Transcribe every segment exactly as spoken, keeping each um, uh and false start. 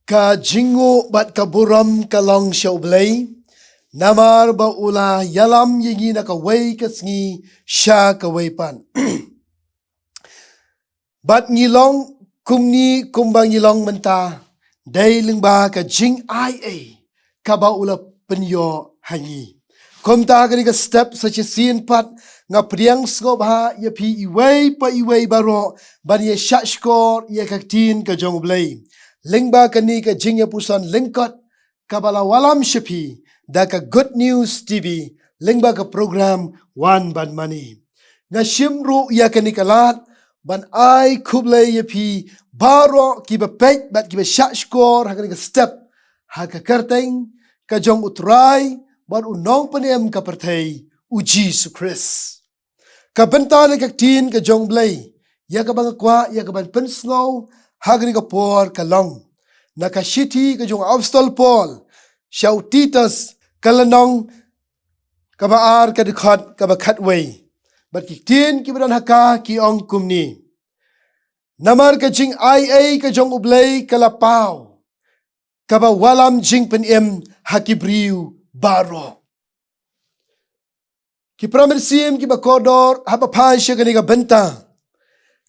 Ka jingnguh bad ka burom ka long sha U Blei, namar ba u la ïalam ïa ngi na kawei ka sngi sha kawei pat. Bad ngi long kumne kumba ngi long mynta, dei lyngba ka jingai ei kaba u la pynïoh ha ngi. Kumta ha kane ka step sa shisien pat nga pdiang sngewbha ïa phi iwei pa iwei baroh ban ïa shahshkor ïa ka ktien ka jong U Blei. Lyngba kane ka jingïapuson lyngkot kaba la wallam sha phi da ka Good News T V, lyngba ka program Wan Ban Mane. Nga shim ruh ïa kane ka lad ban ai khublei ïa phi baroh kiba peit bad kiba shahshkor ha kane ka step, ha ka kyrteng ka jong U Trai bad U Nongpynim ka pyrthei, U Jisu Khrist. Ka bynta na ka ktien ka jong U Blei ïa kaba nga kwah ïa kaban pynsngew ha kane ka por ka long na ka shithi ka jong u Apostol Paul sha u Titus, ka lynnong kaba ar, ka dkhot kaba khatwei. Bad ki ktien kiba don ha ka ki ong kumne: Namar ka jingai ei ka jong U Blei ka la paw, kaba wallam jingpynim ha ki briew baroh. Ki para mynsiem kiba kordor, haba phai sha kane ka bynta,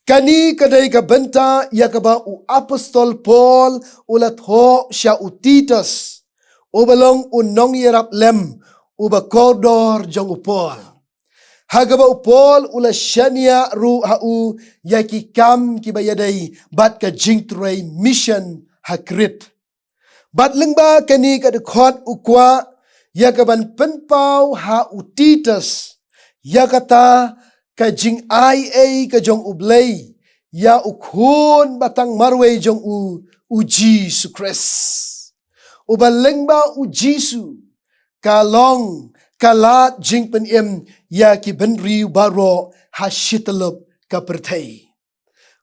kane ka dei ka bynta ïa kaba u Apostol Paul u la thoh sha u Titus, uba long u nongïarap lem uba kordor jong u Paul, ha kaba u Paul u la shaniah ruh ha u ïa ki kam kiba ïadei bad ka jingtrei mission ha Krit. Bad lyngba kane ka dkhot u kwah ïa kaban pynpaw ha u Titus ïa kata ka jingai ei ka jong U Blei ïa u Khun ba tang marwei jong u, U Jisu Khrist, uba lyngba U Jisu ka long ka lad jingpynim ïa ki bynriew baroh ha shityllup ka pyrthei.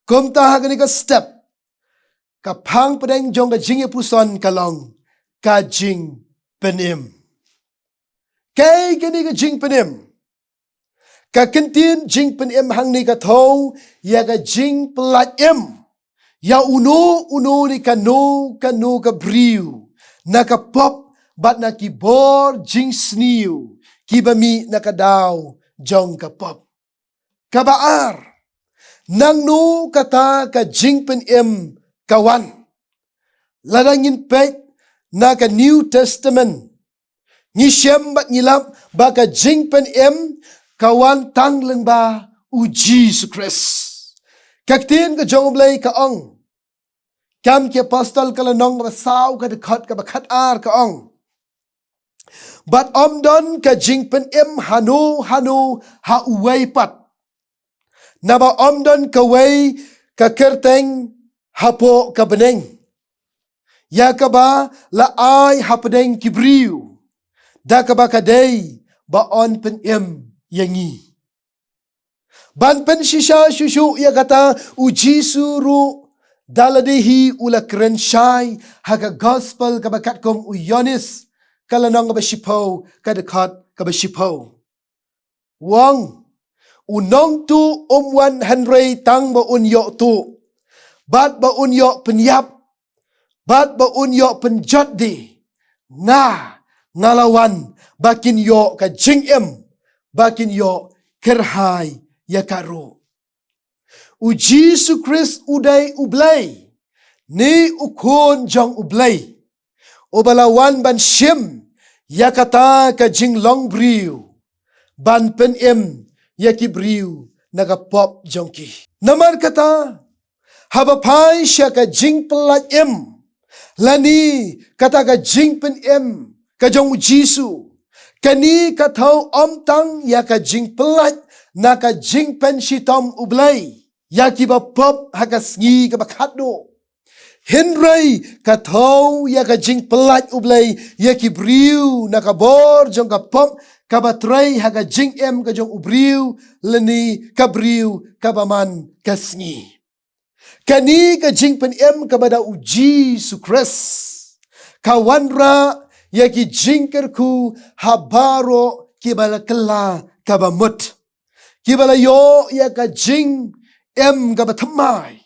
Kumta ha kane ka step, ka phang pdeng jong ka jingïapuson ka long ka jingpynim. Kaei kane ka jingpynim? Ka kyntien jingpynim hangne ka thew ïa ka jingpyllait im ïa uno uno ne kano kano ka briew na ka pop bad na ki bor jingsniew kiba mih na ka daw jong ka pop. Kaba ar, nangno kata ka jingpynim ka wan? Lada ngin peit na ka New Testament, ngi shem bad ngi lap ba ka jingpynim ka wan tang lyngba U Jisu Khrist. Ka ktien ka jong U Blei ka ong, Kam ki Apostol ka lynnong kaba saw, ka dkhot kaba khatar, ka ong: Bad ym don ka jingpynim hano hano ha uwei pat, naba ym don kawei ka kyrteng hapoh ka bneng ïa kaba la ai hapdeng ki briew, da kaba ka dei ba yn pynim ïa ngi. Ban pynshisha shuh shuh ïa kata, U Jisu ruh da lade hi u la kren shai ha ka Gospel kaba katkum u Ïoannis, ka lynnong kaba shiphew, ka dkhot kaba shiphew. U ong: U nongtuh um wan hynrei tang ba un ïoh tuh bad ba un ïoh pynïap bad ba un ïoh pynjot de. Nga, nga la wan ba kin ïoh ka jingim, ba kin ïoh kyrhai ïa ka ruh. U Jisu Khrist u dei U Blei, ne u Khun jong U Blei, uba la wan ban shim ïa kata ka jinglong briew, ban pynim ïa ki briew na ka pop jong ki. Namar kata, haba phai sha ka jingpyllait im, lane kata ka jingpynim ka jong U Jisu, kane ka thew ym tang ïa ka jingpyllait na ka jingpynshitom U Blei ïa kiba pop ha ka sngi kaba khatduh, hynrei ka thew ïa ka jingpyllait U Blei ïa ki briew na ka bor jong ka pop kaba trei ha ka jingim ka jong u briew, lane ka briew kaba man ka sngi. Kane ka jingpynim kaba da U Jisu Khrist ka wanrah ïa ki jingkyrkhu ha baroh kiba la kylla kaba mut, kiba la ïoh ïa ka jingim kaba thymmai,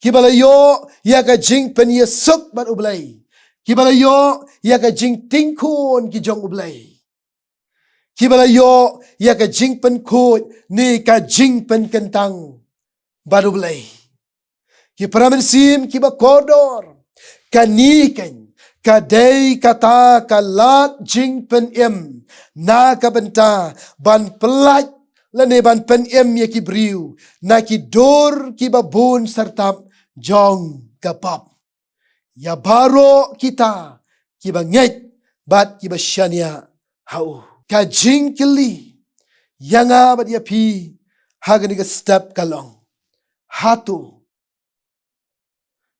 kiba la ïoh ïa ka jingpynïasuk bad U Blei, kiba la ïoh ïa ka jingtingkhun ki jong U Blei, kiba la ïoh ïa ka jingpynkhuid ne ka jingpynkyntang bad U Blei. Ki para mynsiem kiba kordor, kane keiñ ka dei kata ka lad jingpynim na ka bynta ban pyllait lane ban pynim ïa ki briew na ki dur kiba bun syrtap jong ka pop. Ïa baroh kita kiba ngeit bad kiba shaniah ha u. Ka jingkylli ïa nga bad ïa phi ha kane ka step ka long, hato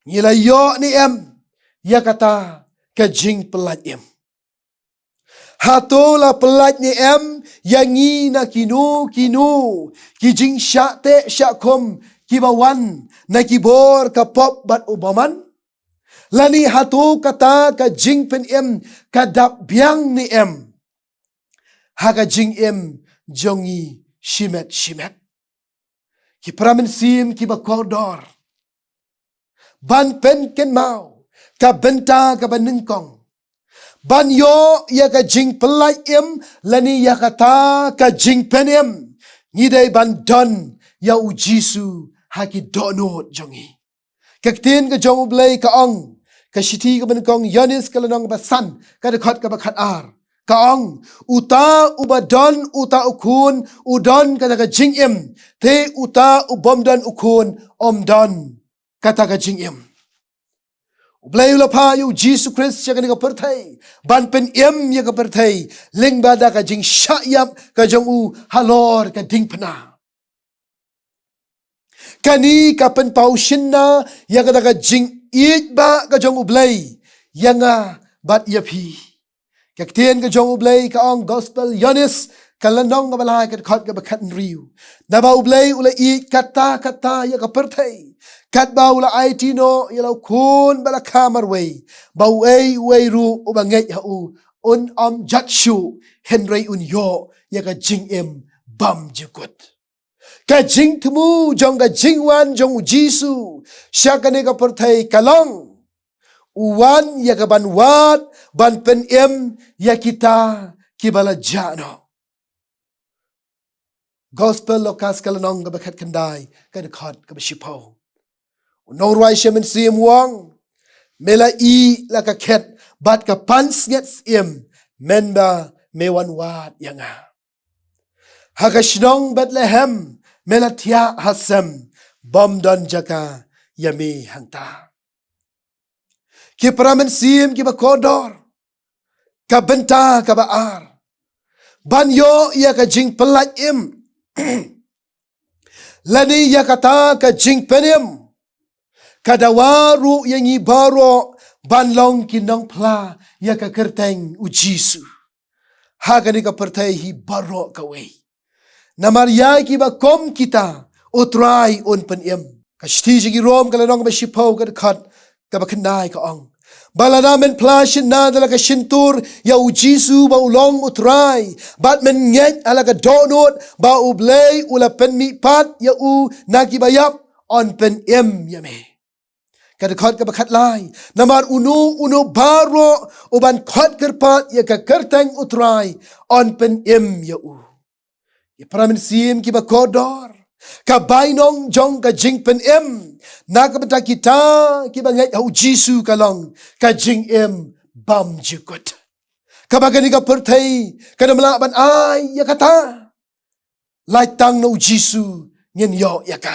ngi la ïoh ne em ïa kata ka jingpyllait im? Hato la pyllait ne em ïa ngi na kino kino ki jingshah teh shah khum kiba wan na ki bor ka pop bad u bymman? Lane hato kata ka jingpynim ka dap biang ne em ha ka jingim jong ngi shimet shimet? Ki para mynsiem kiba kordor, ban pynkynmaw ka bynta kaba nyngkong, ban ïoh ïa ka jingpyllait im lane ïa kata ka jingpynim, ngi dei ban don ïa U Jisu ha ki dohnud jong ngi. Ka ktien ka jong U Blei ka ong, ka shithi kaba nyngkong Ïoannis ka lynnong ba san, ka dkhot kaba khatar, ka ong, uta uba don uta u khun u don kata ka jingim, te uta u bym don u khun um don kata ka jingim. U Blei u la phah ïa U Jisu Khrist sha kane ka pyrthei ban pynim ïa ka pyrthei lyngba da ka jingshah ïap ka jong u halor ka diengphna. Kane ka pynpaw shynna ïa kata ka jingïeit ba ka jong U Blei ïa nga bad ïa phi. Ka ktien ka jong U Blei ka ong, Gospel Ïoannis ka lynnong kaba lai, ka dkhot kaba khathynriew, naba U Blei u la ïeit katta katta ïa ka pyrthei, katba u la aiti noh ïa la u khun ba la kha marwei, ba uei uei ruh uba ngeit ha u un ym jot shuh, hynrei un ïoh ïa ka jingim bymjukut. Ka jingthmu jong ka jingwan jong U Jisu sha kane ka pyrthei ka long, u wan ïa ka ban wad ban pynim ïa kita kiba la jah noh. Gospel Lukas ka lynnong kaba khatkhyndai, ka dkhot kaba shiphew. U nongrwai shimet mynsiem u ong, me la ïeh la ka khet bad ka pansngiat syiem, mynba me wan wad ïa nga. Ha ka shnong Bethlehem me la thiah ha sem, bym don jaka ïa me hangta. Ki para mynsiem kiba kordor, ka bynta kaba ar, ban ïoh ïa ka jingpyllait im lane ïa kata ka jingpynim, ka dawa ruh ïa ngi baroh ban long ki nongphla ïa ka kyrteng U Jisu ha kane ka pyrthei hi baroh kawei. Namar ïa kiba kum kita U Trai un pynim. Ka shithi sha ki Rom ka lynnong kaba shiphew, ka dkhot kaba khyndai ka ong, ba lada men phla shynna da la ka shyntur ïa U Jisu ba u long U Trai, bad men ngeit ha la ka dohnud ba U Blei u la pynmihpat ïa u na kiba ïap, yn pynim ïa me. Ka dkhot kaba khatlai, namar uno uno baroh uban khot kyrpad ïa ka kyrteng U Trai, yn pynim ïa u. Ki para mynsiem kiba kordor, ka bainong jong ka jingpynim na ka bynta kita kiba ngeit ha U Jisu ka long ka jingim bymjukut, kaba kane ka pyrthei kan ym lah ban ai ïa kata. Lait tang na U Jisu ngin ïoh ïa ka.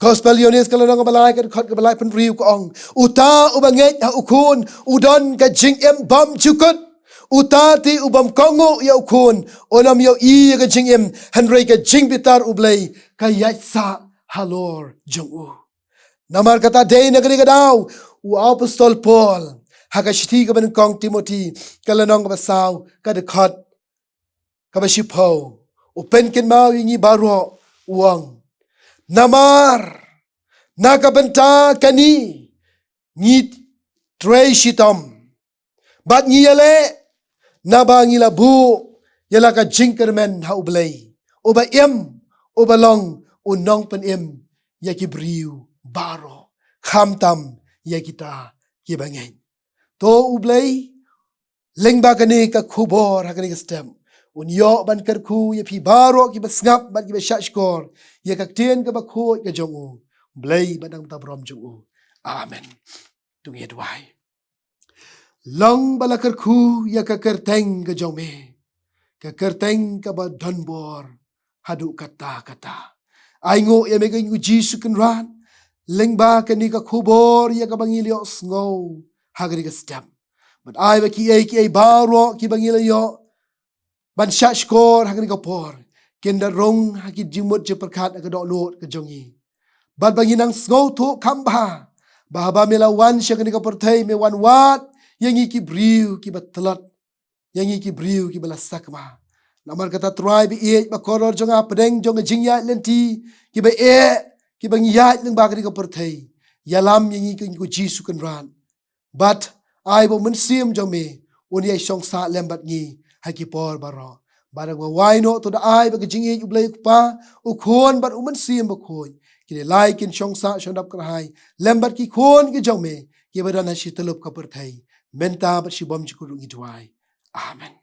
Gospel Ïoannis ka lynnong kaba lai, ka dkhot kaba laiphew hynriew ka ong, uta uba ngeit ha u Khun u don ka jingim bymjukut. Uta te u bym kohnguh ïa u Khun un ym ïohi ïa ka jingim, hynrei ka jingbitar U Blei ka ïaid sah halor jong u. Namar kata dei na kane ka daw u apostol Paul ha ka shithi kaba nyngkong Timothi ka lynnong kaba saw, ka dkhot kaba shiphew, u pynkynmaw ïa ngi baroh, u ong, namar na ka bynta kane ngi trei shitom bad ngi ïaleh, naba ngi la buh ïa la ka jingkyrmen ha U Blei uba im, uba long u nongpynim ïa ki briew baroh, khamtam ïa kita kiba ngeit. To U Blei, lyngba kane ka khubor ha kane ka step, un ïoh ban kyrkhu ïa phi baroh kiba sngap bad kiba shahshkor ïa ka ktien kaba khuid ka jong U Blei bad nang ta brom jong U. Amen. To ngin duwai. Long ba la kyrkhu ïa ka kyrteng ka jong Me, ka kyrteng kaba donbor haduh katta katta. Ai nguh ïa Me ko Jisu Kynrad, lyngba kane ka khubor ïa kaba ngi la ïohsngew ha kane ka step. Bad ai ba kiei kiei baroh kiba ngi la ïoh ban shahshkor ha kane ka por, kin da rung ha ki jingmut jingpyrkhat ha ka dohnud ka jong ngi. Bad ba ngin nang sngewthuh kham bha ba haba Me la wan sha kane ka pyrthei, Me wan wad ïa ngi ki briew kiba tlot, ïa ngi ki briew kiba la sakma. Namar kata Trai ba ïeit ba kordor jong nga, hapdeng jong ka jingïaid lynti, kiba eh, kiba ngi ïaid lyngba kane ka pyrthei, ïalam ïa ngi ko Jisu Kynrad. Bad ai ba U Mynsiem jong Me un ïai shong sah lem bad ngi ha ki por baroh. Bad ba wai noh to da ai ba ka jingïeit U Blei U Kpa, U Khun bad U Mynsiem Bakhuid, ki dei lai kin shong sah shong dap kyrhai lem bad ki khun ki jong Me kiba don ha shi tyllup ka pyrthei, mynta bad shibun jingkyrkhu ngi duwai. Amen.